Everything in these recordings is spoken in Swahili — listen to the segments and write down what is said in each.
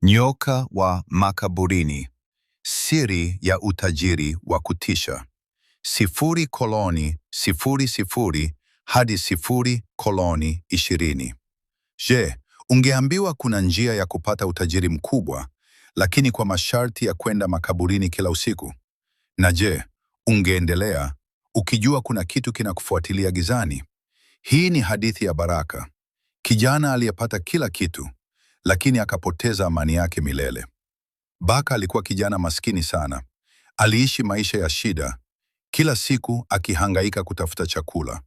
Nyoka wa makaburini, siri ya utajiri wa kutisha. 0:00 hadi 0:20. Je, ungeambiwa kuna njia ya kupata utajiri mkubwa, lakini kwa masharti ya kwenda makaburini kila usiku? Na je, ungeendelea ukijua kuna kitu kinakufuatilia gizani? Hii ni hadithi ya Baraka, kijana aliyepata kila kitu, lakini akapoteza amani yake milele. Baka alikuwa kijana maskini sana. Aliishi maisha ya shida, kila siku akihangaika kutafuta chakula.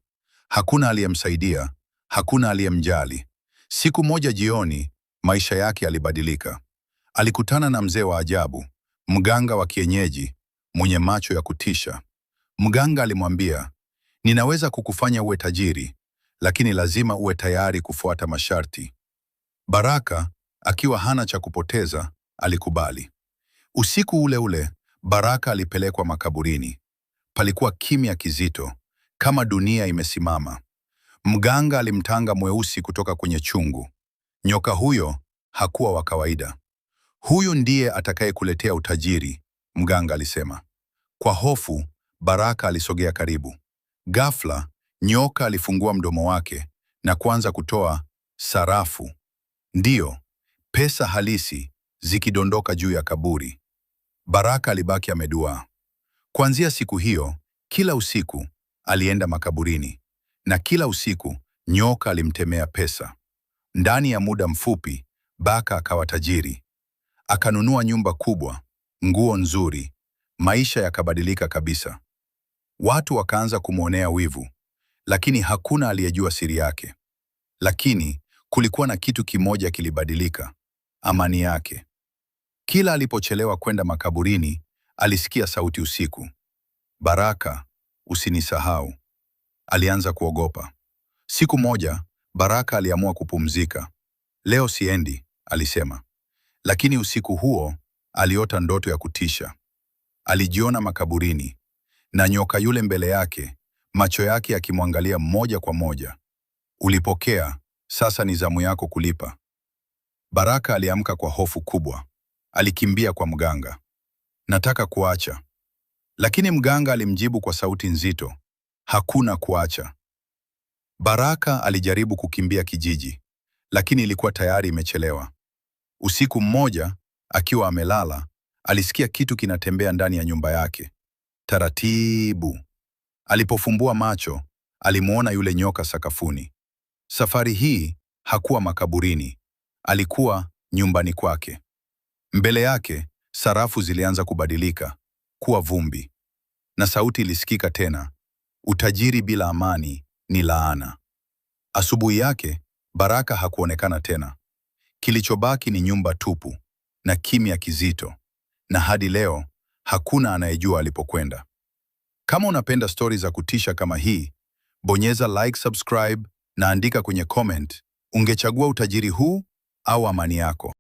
Hakuna aliyemsaidia, hakuna aliyemjali. Siku moja jioni, maisha yake yalibadilika. Alikutana na mzee wa ajabu, mganga wa kienyeji mwenye macho ya kutisha. Mganga alimwambia, "Ninaweza kukufanya uwe tajiri, lakini lazima uwe tayari kufuata masharti." Baraka, akiwa hana cha kupoteza, alikubali. Usiku ule ule, Baraka alipelekwa makaburini. Palikuwa kimya kizito, kama dunia imesimama. Mganga alimtanga mweusi kutoka kwenye chungu. Nyoka huyo hakuwa wa kawaida. "Huyu ndiye atakayekuletea utajiri," mganga alisema. Kwa hofu, Baraka alisogea karibu. Ghafla, nyoka alifungua mdomo wake na kuanza kutoa sarafu. Ndiyo, pesa halisi zikidondoka juu ya kaburi. Baraka alibaki ameduaa. Kuanzia siku hiyo, kila usiku alienda makaburini, na kila usiku nyoka alimtemea pesa. Ndani ya muda mfupi, Baka akawa tajiri. Akanunua nyumba kubwa, nguo nzuri, maisha yakabadilika kabisa. Watu wakaanza kumwonea wivu, lakini hakuna aliyejua siri yake. Lakini kulikuwa na kitu kimoja kilibadilika: amani yake. Kila alipochelewa kwenda makaburini, alisikia sauti usiku, "Baraka, usinisahau." Alianza kuogopa. Siku moja, Baraka aliamua kupumzika. "Leo siendi," alisema. Lakini usiku huo aliota ndoto ya kutisha. Alijiona makaburini na nyoka yule mbele yake, macho yake yakimwangalia moja kwa moja. "Ulipokea, sasa ni zamu yako kulipa." Baraka aliamka kwa hofu kubwa. Alikimbia kwa mganga. "Nataka kuacha." Lakini mganga alimjibu kwa sauti nzito, "Hakuna kuacha." Baraka alijaribu kukimbia kijiji, lakini ilikuwa tayari imechelewa. Usiku mmoja, akiwa amelala, alisikia kitu kinatembea ndani ya nyumba yake. Taratibu. Alipofumbua macho, alimuona yule nyoka sakafuni. Safari hii hakuwa makaburini, alikuwa nyumbani kwake. Mbele yake, sarafu zilianza kubadilika kuwa vumbi, na sauti ilisikika tena, "Utajiri bila amani ni laana." Asubuhi yake, Baraka hakuonekana tena. Kilichobaki ni nyumba tupu na kimya kizito, na hadi leo hakuna anayejua alipokwenda. Kama unapenda stori za kutisha kama hii, bonyeza like, subscribe na andika kwenye comment, ungechagua utajiri huu au amani yako?